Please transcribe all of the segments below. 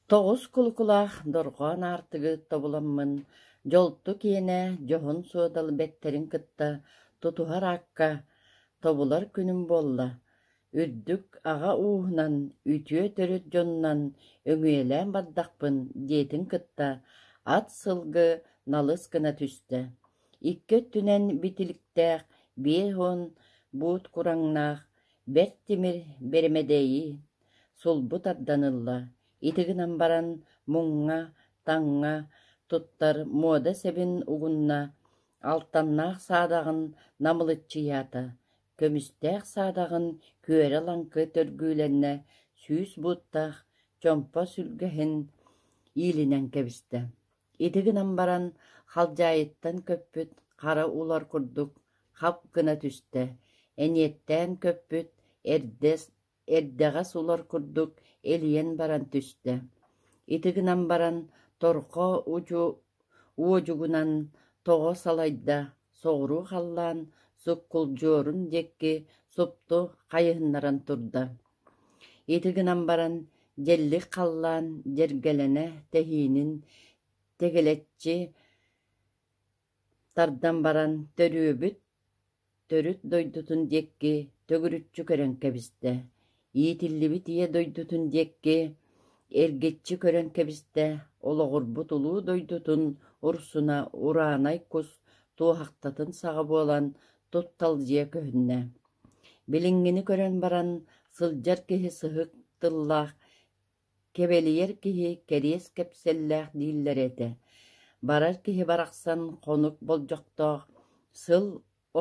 Тоҕус кулукулаах дорҕоон аартыгы тобуламмын, дьолту киэнэ дьоһун суодал бэттэрин кытта тутуһар аакка тобулар күнүм буолла, үрдүк аҕа ууһунан, үтүө төрүт дьонунан өҥүйэлээн бардахпын диэтин кытта ат сылгы налыс гына түстэ, икки өттүнэн битиликтээх 50 буут кураҥнаах бэрт тимир бэрэмэдэйи сулбу тардан ылла, ити гынан баран муҥҥа, таҥҥа туттар муода сэбин угунна, алтаннаах саадаҕын намылыччыйаата, көмүстээх саадаҕын күөрэ-лаҥкы төргүүлэннэ, 100 бууттаах чомпо сүлгэһин иилинэн кэбистэ. Ити гынан баран халдьаайыттан көппүт хара улар курдук хап гына түстэ, эниэттээн көппүт эрдэ эрдэҕэс улар курдук элийэн баран түстэ. Ити гынан баран торхо уодьугунан тоҕо салайда, соҕуруу халлаан суккулдьуорун диэки супту хайыһыннаран турда. Ити гынан баран дьэллик халлаан дьэргэлэнэ тэһиинин тэгэлэччи тардан баран төрүөбүт төрүт дойдутун диэки төгүрүччү көрөн кэбистэ, иитиллибит ийэ дойдутун диэки эргиччи көрөн кэбистэ, олоҕурбут улуу дойдутун урсуна ураанай кус туоһахтатын саҕа буолан тутталдьыйа көһүннэ. Билиҥҥини көрөн баран сылдьар киһи сыһык тыллаах Кэбэлийэр киһи кэриэс кэпсэллээх дииллэр этэ, барар киһи барахсан хонук болдьохтоох, сыл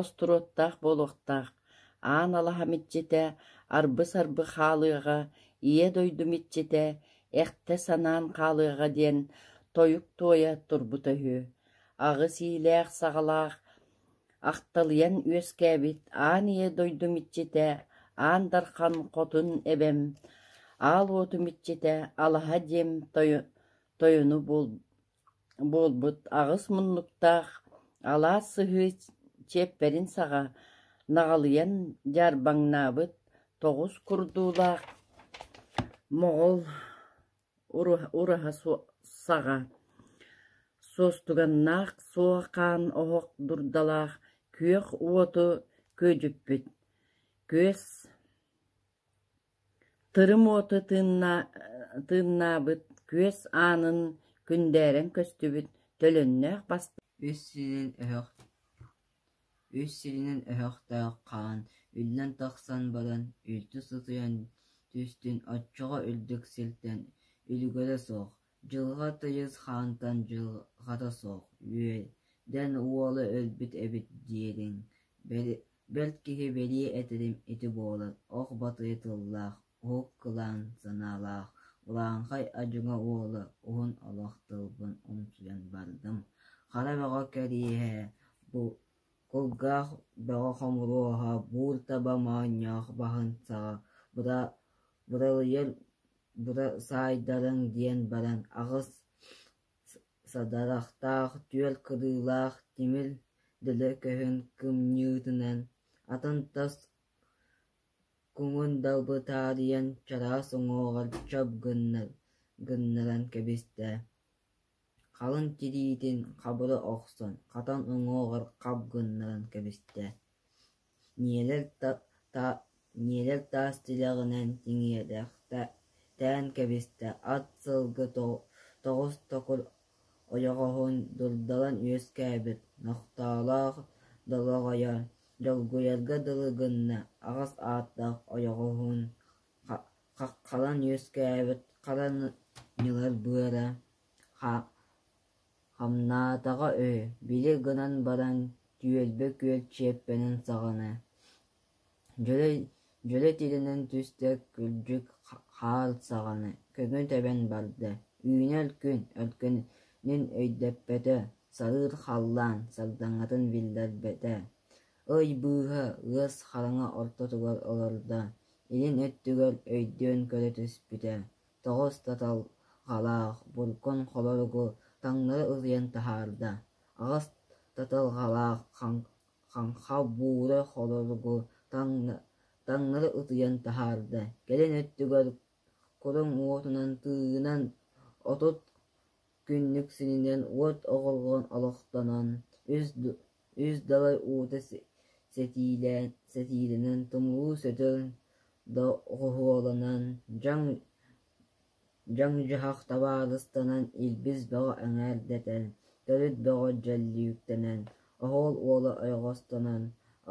остуруоттаах буолуохтаах, аан алаһам иччитэ арбы-сарбы хаалыаҕа, ийэ дойдум иччитэ эхтэ санаан хаалыаҕа диэн тойук туойа турбута үһү. Аҕыс иилээх-саҕалаах Ахталыйан үөскээбит аан ийэ дойдум иччитэ, Аан Дархан хотун эбэм, аал уотум иччитэ алаһа дьиэм тойону буолбут аҕыс муннуктаах алаас сыһыы чиэппэрин саҕа наҕылыйан дьаарбаҥнаабыт тоҕус курдуулаах моҕол ураһа саҕа, суостуганнаах суо хаан оһох дурдалаах күөх уоту күөдьүппүт, күөс тырым уоту тыыннаабыт, күөс аанын күндээрэн көстүбүт төлөннөөх бастыҥ Үс сирин өһөх Үс сиринэн өһөхтөөх хаан үллэн тахсан баран үлтү сытыйан түстүн оччоҕо үрдүк сиртэн үлүгэрэ суох, дьылҕа тыйыс хаантан дьылҕата суох үөдэн уола өлбүт эбит диэриҥ, бэрт киһи бэлиэ этэрим ити буолар ох батыйа тыллаах, уһук кылаан санаалаах урааҥхай адьыҥа уола уһун олох тылбын умсуйан бардым, хара бөҕө кэриэһэ, кулгаах бөҕө хомуруоһа, буур таба моонньоох баһын саҕа быралыйар бырасаайдарыҥ диэн баран аҕыс садарахтаах, түөрт кырыылаах тимир дэлэ көһүн кымньыытынан атын тас Куҥун далбытаарыйан чараас уҥуоҕар чоп гыннаран кэбистэ, халыҥ тириитин хабыра охсон, хатан уҥуоҕар хап гыннаран кэбистэ, ниэлэр таас тилэҕинэн тиҥилэхтээн кэбистэ, ат сылгы тоҕус токур ойоҕоһун дурдалан үөскээбит нохтоолоох долоҕойо долгуйарга дылы гынна, аҕыс ааттаах ойоҕоһун хаххалан үөскээбит хара ньылар быара хамнаатаҕа үһү, били гынан баран түөлбэ күөл чиэппэнин саҕана Дьөлө тирэнэн түстэ күрдьүк хаар саҕана, көҥү тэбэн барда, үүнэр күн өркөнүн өйдөппөтө, сарыыр халлаан сардаҥатын биллэрбэтэ, ый быыһа ыас хараҥа ортотугар олордо, илин өттүгэр өйдүөн көрө түспүтэ, тоҕус таталҕалаах буркун холоругу таҥнары ытыйан таһаарда, аҕыс таталҕалаах хаҥха буура холоругу таҥнары ытыйан таһаарда, кэлин өттүгэр куруҥ уотунан тыынан 30 күннүк сиринэн уот оҕоллон олохтонон, үс далай уута сэтиилэнэн, тумулуу сөтөл доҕуһуолланан, дьаҥ-дьаһах табаарыстанан, илбис бөҕө эҥээрдэтэн, төрүт бөҕө дьөллүүктэнэн, оһол уола ойоҕостонон,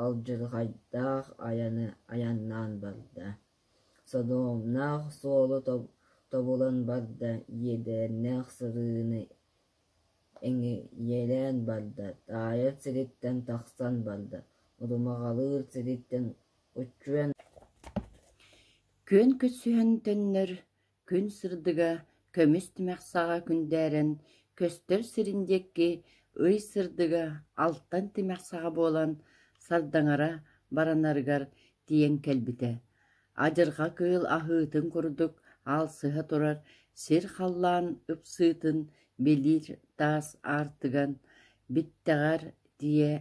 алдьархайдаах айаны айаннаан барда, содуомнаах суолу тобулан барда, иэдээннээх сырыыны эҥийэлээн барда, таайар сириттэн тахсан барда, удумаҕалыыр сириттэн уччуйан Күөн көрсүһэн төннөр, күн сырдыга көмүс тимэх саҕа күндээрэн көстөр сирин диэки ый сырдыга алтан тимэх саҕа буолан сардаҥара баранарыгар тиийэн кэлбитэ. Адьырҕа кыыл аһыытын курдук аалсыһа турар сир-халлаан ыпсыытын билиир таас аартыган биттэҕэр тиийэ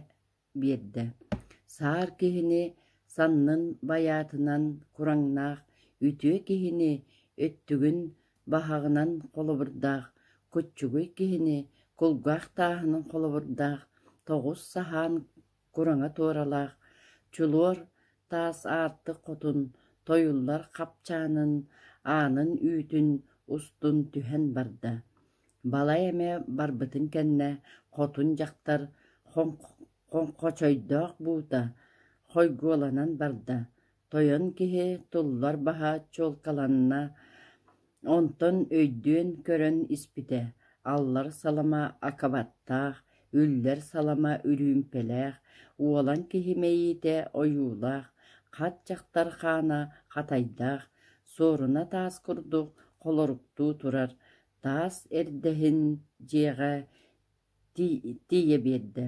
биэрдэ. Саар киһини саннын байаатынан кураҥнаах, үтүө киһини өттүгүн баһаҕынан холобурдаах, куччугуй киһини кулгаах тааһынан холобурдаах, тоҕус саһаан кураҥа туоралаах, чулуор таас аартык хотун тойуллар хапчаанын аанын үүтүн устун түһэн барда. Балай эмэ барбытын кэннэ хотун дьахтар хоҥхочойдоох буута хойгуоланан барда, тойон киһи туллар баһа чуолкаланна, онтон өйдүөн көрөн испитэ: аллар салама акабаттаах, үллэр салама үрүүмпэлээх, уолан киһи мэйиитэ ойуулаах, хат дьахтар хаана хатайдаах, суоруна таас курдук холоруктуу турар, таас эрдэһин дьиэҕэ тиийэ биэрдэ.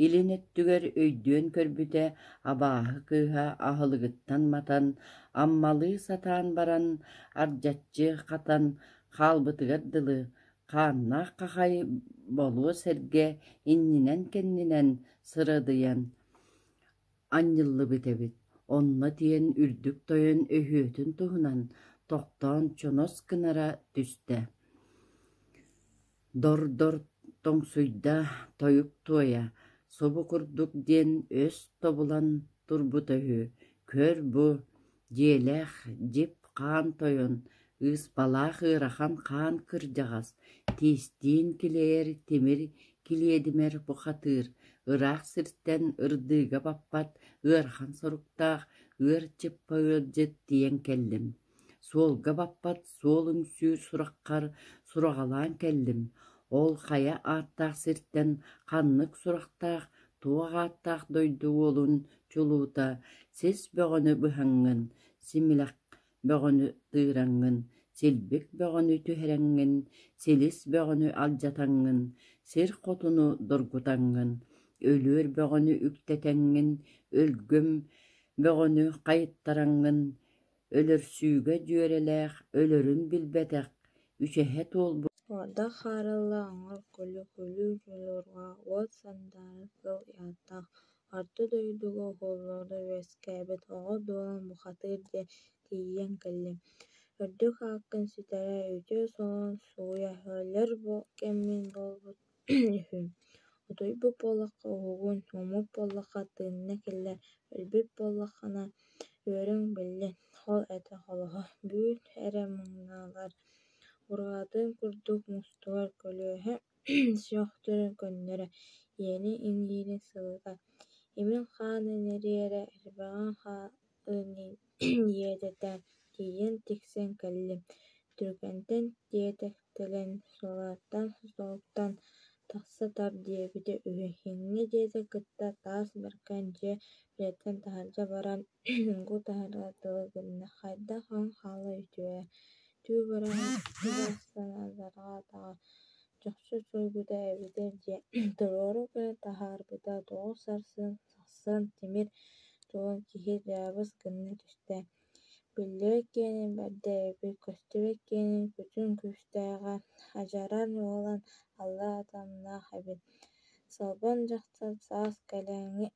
Илин өттүгэр өйдүөн көрбүтэ абааһы кыыһа аһылыгыттан матан, аммалыы сатаан баран, ардьаччы хатан хаалбытыгар дылы, хааннаах хахай болуо сэргэ иннинэн-кэннинэн сырадыйан анньыллыбыт эбит. Онно тиийэн үрдүк тойон өһүөтүн туһунан тохтоон чонос гынара түстэ. Дор-дор тоҥсуйда тойук туойа, субу курдук диэн өс тобулан турбута үһү: «Көр бу, дьиэлээх дьип хаан тойон, ыыспалаах ыарахан хаан кырдьаҕас, тиистиин килэйэр тимир килиэдимэр бухатыыр, ыраах сиртэн ырдыыга баппат ыарахан соруктаах ыар чыппа ыалдьыт тиийэн кэллим. Суолга баппат суол үҥсүүр сураххар сураҕалаан кэллим, ол хайа ааттаах сиртэн ханнык сурахтаах, туох ааттаах дойду уолун чулуута сис бөҕөнү быһаҥҥын, симилэх бөҕөнү тыыраҥҥын, силбик бөҕөнү түһэрэҥҥин, силис бөҕөнү алдьатаҥҥын, сир хотуну доргутаҥҥын, өлүөр бөҕөнү үктэтэҥҥин, өлгөм бөҕөнү хайыттараҥҥын, өлөрсүүгэ дьүөрэлээх өлөрүн билбэтэх, үчэһэ туолбут Уордах хаарылла оҥор күлү-күлүү дьулурҕа, уот сандаара кыл ааттаах, Орто дойдуга оһоллору үөскээбит Оҕо Дуолан бухатыыр диэн тиийэн кэллим. Үрдүк ааккын сүтэрэ, үтүө суолун сууйа, өлөр кэммин буолбут үһү. Утуйбут буоллахха уһугун, муммут буоллахха тыынна киллэр, өлбүт буоллаххына үөрүҥ биллин, ол этэ холоһо, Бүүт эрэ муҥналар, Бурҕаатын курдук мустугар көлүөһэ сүһүөхтэрин көннөрө, иэнин иҥиирин сылыта, имин хаан иҥэриэрэ, эрбэҕин хаан иэдэтэ тиийэн тиксэн кэллим, Түргэнтэн тиэтэлтэн, сылааттан-соруктан тахса тар диэбитэ үһү, инньэ диэтэ кытта таас бэркэ дьиэ үлэтин таһырдьа баран уҥгу таһырга дылы гынна, хайдах өҥ хаалла үтүөрэ, түү барахсан адаардаҕа, чахчы суруйбута эбитэ диэн туруору көрөн таһаарбыта, тоҕо сарсын сахсыран тимир дуолан киһи дьаабыс гына түстэ, биллибэт киэнин бэрдэ эбит, көстүбэт киэнин күтүр күүстээҕэ, адьарай уолан аллар атомнаах эбит, Салбаҥ дьахтар саас кэлээҥҥи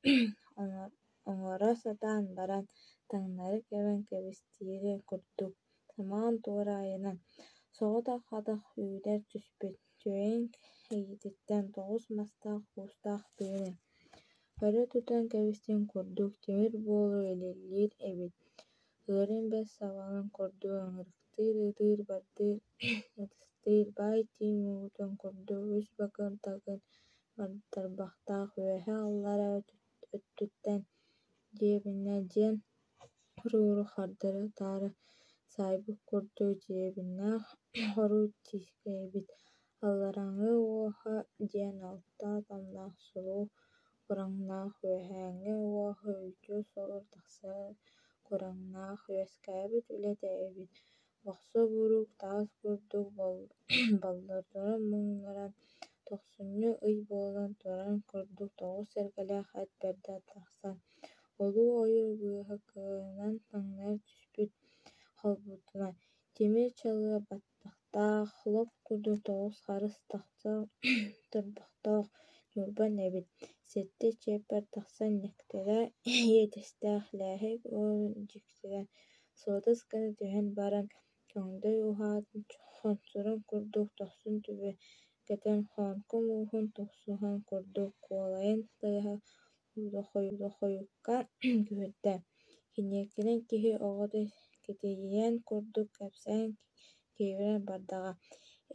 оҥоро сатаан баран, таҥнары кэбэн кэбистиирин курдук, самаан туора айанын. Соҕотох атах үүтэр түспүт, түөһүн кэйиититтэн тоҕус мастаах куустаах тыыны өрө тутан кэбистин курдук тимир буолу илэлиир эбит, ыырын бэс сабалын курдук ыҥырыктыыр ытыыр бардыыр ытыстыыр, баай тииҥ муҥутуун курдук үс бакын такын тарбахтаах үөһээ-аллараа өттүттэн дьиэбинэ диэн хоругуру хардары-таары саайбыт курдук дьиэбиннээх хоруй тиискэйбит, алларааҥҥы уоһа диэн алта тамнаах сулуу кураҥнаах, үөһээҥҥи уоһа үүтү солуур тахсар кураҥнаах үөскээбит үлэтэ эбит, бохсо буруук таас курдук боллурдарын муҥнарын тохсунньу ый буолан турарын курдук тоҕус сэргэлээх эт бэрдэ тахсан, улуу ойуур быыһыккынан таҥнары түспүт холбутунан, тимир чалыа баттахтаах, лоп курдук тоҕус харыс тахса торбохтоох Ньурбан эбит, сэттэ чиэппэр тахсан нэктэрэ иэдэстээх Лээхи уолун дьиксинэн, суотас гына түһэн баран, көҥдөй уһаатын хонсорун курдук дохсун түбүргэтэн, хоонку мууһун тохсуһан курдук куолайын тыаһа хойукка күһүрдэ, киниэкинэн киһи оҕото китийиэн курдук кэпсээн киэбирэн бардаҕа: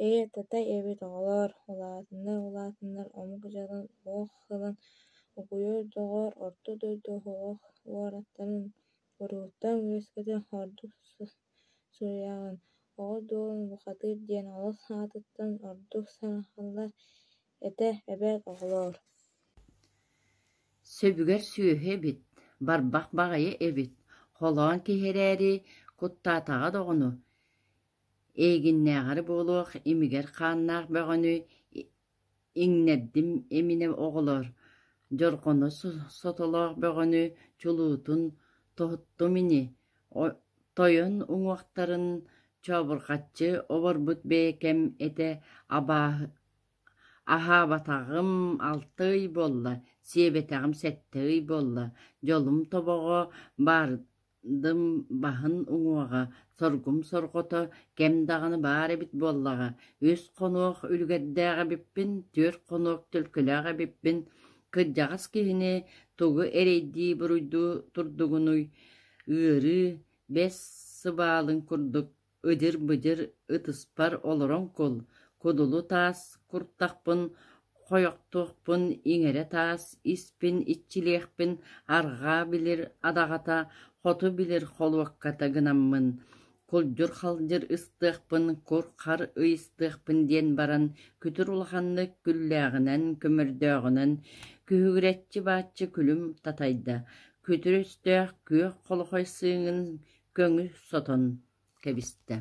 «Ээ, татай эбит оҕолоор, улаатыннар-улаатыннар омук дьонун уох ылан угуйар доҕор, орто дойду уһуох уораттарын уруттан үөскэтэн ордук суруйаҕын, Оҕо Дуолан бухатыыр диэн олох аатыттан ордук саҥараллар этэ эбээт оҕолоор» Сөбүгэр сүөһү эбит, барбах баҕайы эбит, холоон киһи эрээри куттаатаҕа доҕону, эйигиннээҕэр буолуох имигэр хааннаах бөҕөнү иҥнэрдим эминэ оҕолоор, дьорҕоно сотолоох бөҕөнү чулуутун тоһуттум ини, тойон уҥуохтарын чообурҕаччы оборбут бэйэкэм этэ абааһы Аһаабатаҕым алта ый буолла, сиэбэтэҕим сэттэ ый буолла, дьолум тобоҕо, баардым баһын уҥуоҕа, соргум сорҕото кэм даҕаны баар эбит буоллаҕа, үс хонуох үлүгэрдээх эбиппин, түөрт хонуох төлкөлөөх эбиппин, кырдьаҕас киһини тугу эрэйдии-буруйдуу турдугунуй, ыарыы, бэс сыбаалын курдук Ыдьыр-быдьыр ытыспар олорон кул, кудулу таас куртахпын хойохтуохпун, иҥэрэ таас испин иччилиэхпин, арҕаа билир адаҕата, хоту билир холуокката гынаммын, кулдьур-халдьыр ыстыахпын, кур-хар ыйыстыахпын диэн баран күтүр улаханнык күллээҕинэн, көмөрдөөҕүнэн күһүгүрэччи бааччы күлүм татайда, күтүр өстөөх күөх холохой сыыҥын көҥү сотон кэбистэ.